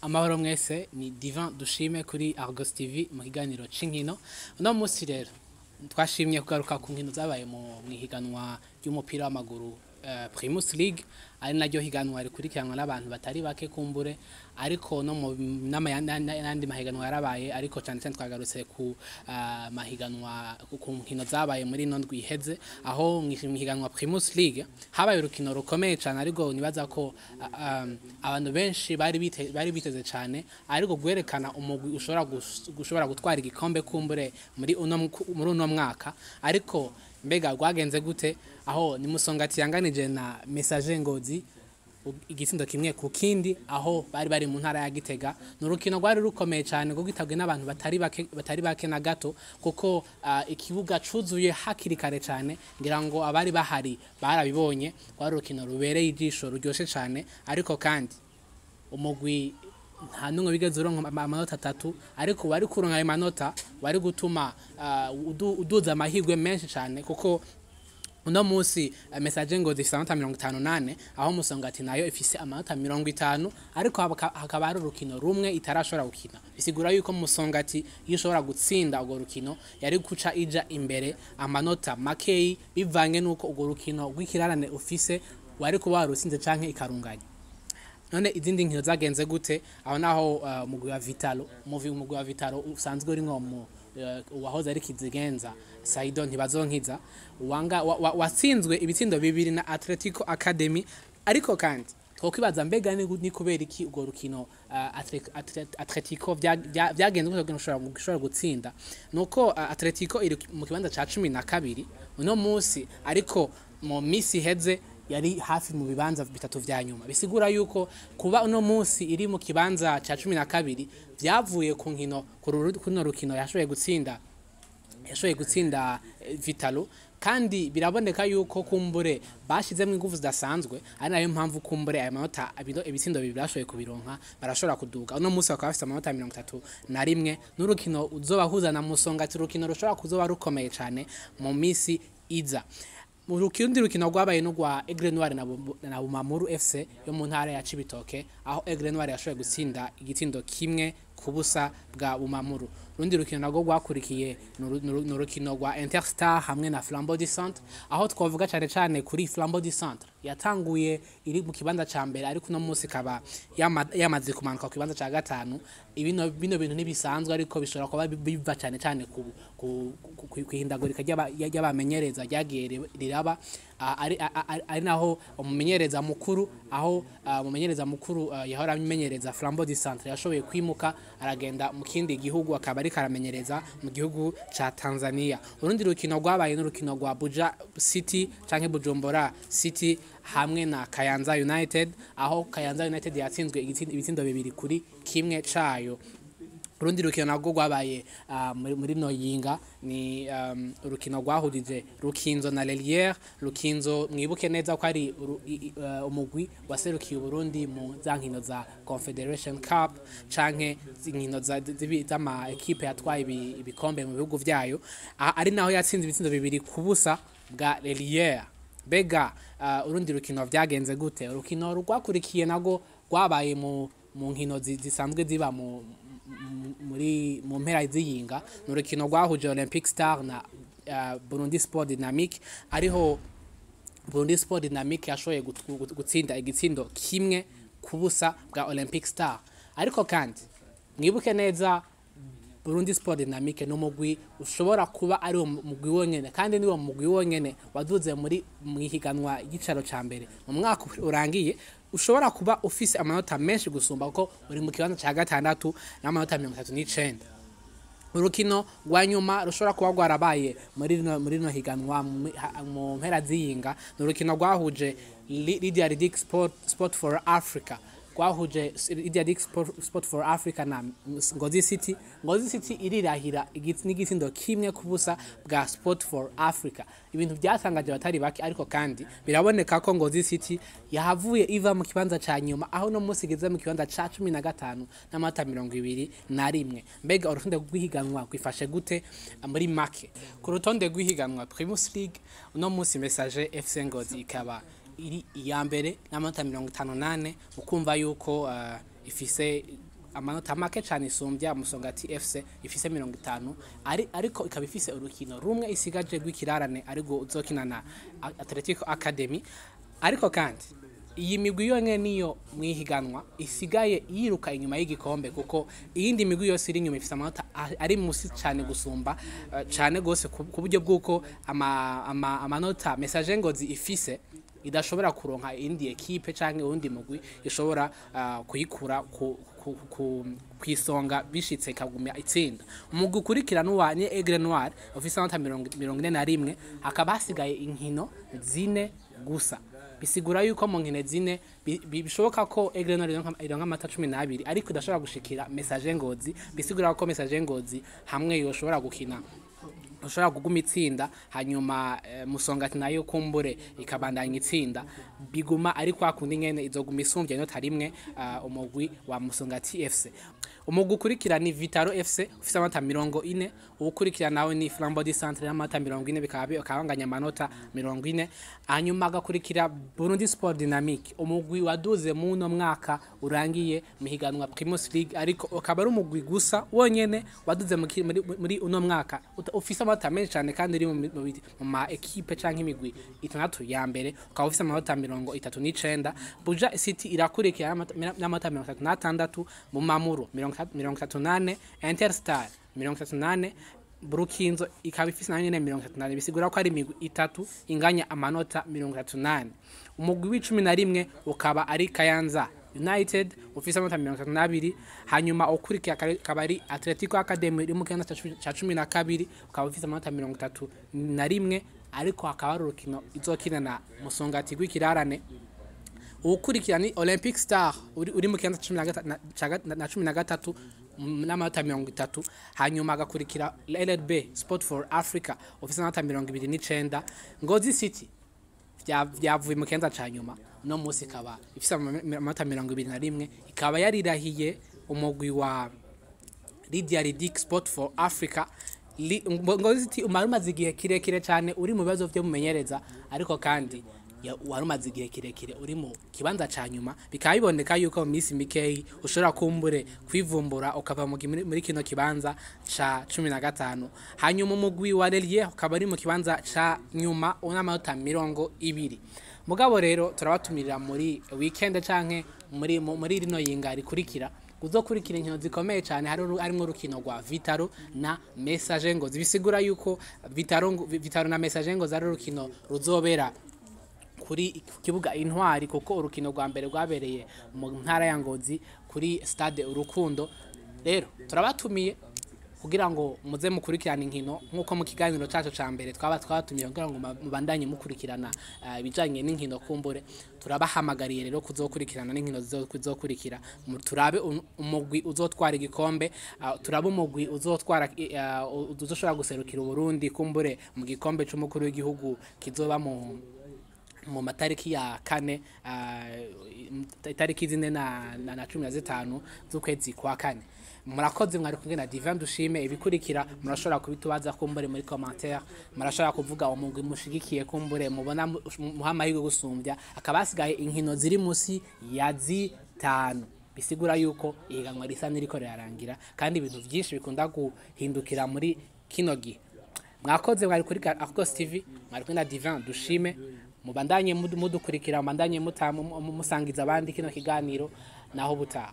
Amahoro mwese, ni Divin Dushime kuri Argos TV mu kiganiro c'inkino. Uno munsi rero twashimye kugaruka ku nkino zabaye mu ihiganwa ry'umupira w'amaguru, Primus League, ari naryo higanwa rikurikiranwa n'abantu batari bake kumbure, ariko no mu n'ayandi mahiganwa yarabaye, ariko cyane cyane twagarutse ku mahiganwa, ku nkino zabaye muri ino ndwi iheze, aho mu higanwa Primus League habaye urukino rukomeye cyane, ariko nibaza ko abantu benshi bari biteze cyane, ariko gwerekana umugwi ushobora gutwara igikombe kumbure muri uno mwaka. Ariko mbega rwagenze gute? Aho ni Musongati yanganije na Messager Ngozi igitsindo 1-1, aho bari mu ntara ya Gitega. Ni urukino rwari rukomeye cyane kuko gitabwe n'abantu batari bake na gato, kuko ikibuga cuzuye hakiri kare cyane. Ngira ngo abari bahari barabibonye. Rwari urukino rubereye ijisho, ruryoshe cyane, ariko kandi umugwi nta n'umwe wigeze uronka amanota 3, ariko wari kuronka ayo manota wari gutuma uduza amahirwe menshi cyane, kuko uno munsi Messager Ngozi ifise amanota 54, aho Musongati nayo ifise amanota 50, ariko hakaba hari urukino rumwe itarashobora gukina. Bisigura yuko Musongati iyo ishobora gutsinda urwo rukino yari guca ija imbere amanota makeyi, bivanye n'uko urwo rukino rw'ikirarane ufise wari kuba warutsinze canke ikarunganya. None izindi nkino zagenze gute? Aho naho umugwi wa Vital'O, umugwi wa Vital'O usanzwe urimwo mu uwahoze ari kizigenza Saido Ntibazonkiza, wanga watsinzwe ibitsindo 2 na Atletico Academy. Ariko kandi twokwibaza, mbega ni kubera iki urwo rukino Atletico vyagenze gute kugira ngo ushobora gutsinda? Nuko Atletico iri mu kibanza ca 12 uno munsi, ariko mu misi iheze yari hafi mu bibanza bitatu vya nyuma. Bisigura yuko kuba uno munsi iri mu kibanza ca 12 vyavuye ku nkino, kuno rukino yashoboye gutsinda Vital'O, kandi biraboneka yuko kumbure bashizemo ingufu zidasanzwe, ari nayo mpamvu kumbure aya manota ibitsindo 2 bashoboye kubironka, barashobora kuduga. Uno munsi bakaba bafise amanota 31, n'urukino uzobahuza na Musongati, urukino rushobora kuzoba rukomeye cane mu misi iza. Mu rundi rukino rwabaye no rwa Aigle Noir na Bumamuru FC yo mu ntara ya Cibitoke, aho Aigle Noir yashoboye gutsinda igitsindo 1-0 bwa Bumamuru. Urundi rukino narwo rwakurikiye ni urukino rwa Interstar hamwe na Flambeau du Centre, aho twavuga cyane cyane kuri Flambeau du Centre yatanguye iri mu kibanza ca mbere, ariko uno munsi ikaba yamaze kumanuka ku kibanza ca gatanu. Bino bintu ntibisanzwe, ariko bishobora kuba biva cyane cyane ku kwihindagurika ry'abamenyereza ryagiye riraba, ari naho umumenyereza mukuru, aho umumenyereza mukuru yahora amenyereza Flambeau du Centre yashoboye kwimuka aragenda mu kindi gihugu, akaba ariko aramenyereza mu gihugu ca Tanzania. Urundi rukino rwabaye n'urukino rwa Buja City canke Bujumbura City hamwe na Kayanza United, aho Kayanza United yatsinzwe ibitsindo 2-1 cayo. Urundi rukino narwo rwabaye muri no yinga ni urukino rwahurije Rukinzo na Lelière. Rukinzo, mwibuke neza ko ari umugwi waserukiye Burundi mu za nkino za Confederation Cup canke inkino z'ama equipe yatwaye ibikombe mu bihugu vyayo, ari naho yatsinze ibitsindo 2-0 bwa Lelière. Mbega urundi rukino vyagenze gute? Urukino rwakurikiye narwo rwabaye mu nkino zisanzwe ziba muri mu mpera z'iyinga, ni urukino rwahuje Olympic Star na Burundi Sport Dynamic, ariho Burundi Sport Dynamic yashoboye gutsinda igitsindo 1-0 bwa Olympic Star. Ariko kandi mwibuke neza, Burundi Sport Dynamic ni umugwi ushobora kuba ari uwo mugwi wonyene, kandi ni wo mugwi wonyene waduze muri mu ihiganwa ry'icaro ca mbere mu mwaka urangiye, ushobora kuba ufise amanota menshi gusumba, kuko uri mu kibanza ca gatandatu n'amanota 39. Urukino rwa nyuma rushobora kuba rwarabaye muri rino higanwa mu mpera z'iyinga ni urukino rwahuje Lydia Ludic Sport for Africa, rwahuje Lydia Ludic Sport for Africa na Ngozi City. Ngozi City irirahira n'igitsindo 1-0 bwa Sport for Africa, ibintu byatangaje abatari bake. Ariko kandi biraboneka ko Ngozi City yahavuye iva mu kibanza ca nyuma, aho no munsi igeze mu kibanza ca 15 n'amanota 21. Mbega urutonde rw'ihiganwa rwifashe gute muri make? Ku rutonde rw'ihiganwa Primus League, uno munsi Messager FC Ngozi ikaba iri iya mbere n'amanota 54, ukumva yuko ifise amanota make cyane isumbya Musongati FC ifise 50, ariko ikaba ifise urukino rumwe isigaje rw'ikirarane, ariko uzokina na Atletico Academy. Ariko kandi iyi migwi yonyene niyo mwihiganwa isigaye yiruka inyuma y'igikombe, kuko iyindi migwi yose iri inyuma ifise amanota ari musi cyane gusumba cyane gose, ku buryo bw'uko amanota Messager Ngozi ifise idashobora kuronka indi ekipe canke uwundi mugwi ishobora kuyikura ku kwisonga bishitse ikagumya itsinda. Umugwi ukurikira nuwa ni Aigle Noir ufise amanota 41, hakaba hasigaye inkino zine gusa. Bisigura yuko mu nkino zine bishoboka ko Aigle Noir ironka amata 12, ariko idashobora gushikira Messager Ngozi. Bisigura ko Messager Ngozi hamwe yoshobora gukina, ushobora kuguma itsinda, hanyuma Musongati nayo kumbure ikabandanya itsinda, biguma ari kwa kundi nyene, izoguma isumbya inota rimwe umugwi wa Musongati FC. Umugwi ukurikira ni Vitaro FC ufise amanota 40, uwukurikira nawe ni Flambeau du Centre y'amanota 40, bikaba bikabanganya amanota 40. Hanyuma agakurikira Burundi Sport Dynamique, umugwi waduze muno mwaka urangiye mu higanwa Primus League, ariko ukaba ari umugwi gusa wonyene waduze muri uno mwaka ufise amanota menshi cyane, kandi uri mu ma ekipe canke imigwi itandatu ya mbere, ukaba ufise amanota 39. Buja City irakurikira n'amanota 36, mu Mamuro 34, Interstar 34, Burukinzo ikaba ifise nayo nyene 34. Bisigura ko ari imigwi itatu inganya amanota 34. Umugwi w'11 ukaba ari Kayanza United ufise amanota 32, hanyuma ukurikira akaba ari Atletico Academy iri mu kibanza ca 12, ukaba ufise amanota 31, ariko hakaba hari urukino izokina na Musongati rw'ikirarane. Uwukurikira ni Olympic Star uri mu kibanza na 13 n'amanota 30, hanyuma agakurikira LLB Sport for Africa ufise amanota 29. Ngozi City vyavuye mu kibanza ca nyuma, uno munsi ikaba ifise amanota 21, ikaba yarirahiye umugwi wa Lydia Ridic Sport for Africa. Ngozi City umara umaze igihe kirekire cyane uri mu bibazo vyo mumenyereza, ariko kandi wari umaze igihe kirekire uri mu kibanza ca nyuma, bikaba biboneka yuko mu minsi mikeyi ushobora kumbure kwivumbura ukava muri kino kibanza ca 15. Hanyuma umugwi wa Relier ukaba uri mu kibanza ca nyuma un'amanota 20. Mugabo rero turabatumirira muri weekend canke muri rino yinga rikurikira kuzokurikira inkino zikomeye cyane, harimwo urukino rwa Vitaro na Messager Ngozi. Bisigura yuko Vitaro na Messager Ngozi ari urukino ruzobera kuri kibuga Intwari, kuko urukino rwa mbere rwabereye mu ntara ya Ngozi kuri stade Urukundo. Rero turabatumiye kugira ngo muze mukurikirana inkino nk'uko mu kiganiro cyacu ca mbere twaba twabatumiye kugira ngo mubandanye mukurikirana ibijanye n'inkino. Kumbure turabahamagariye rero kuzokurikirana n'inkino zizokurikira, turabe umugwi uzotwara igikombe, turabe umugwi uzotwara uzoshobora guserukira Uburundi kumbure mu gikombe c'umukuru w'igihugu kizoba mu matariki ya kane, itariki 4 na 15 z'ukwezi kwa kane. Murakoze, mwari kumwe na Divin Dushime. Ibikurikira murashobora kubitubaza kumbure muri commentaire, murashobora kuvuga umugwi mushigikiye, kumbure mubona muha amahirwe gusumbya. Akaba hasigaye inkino ziri musi ya zitanu, bisigura yuko ihiganwa risa n'iriko rirarangira, kandi ibintu byinshi bikunda guhindukira muri kino gihe. Mwakoze, mwari kuri Argos TV, mwari kumwe na Divin Dushime. Mubandanye mudukurikira, mubandanye musangiza abandi kino kiganiro. Naho butaha.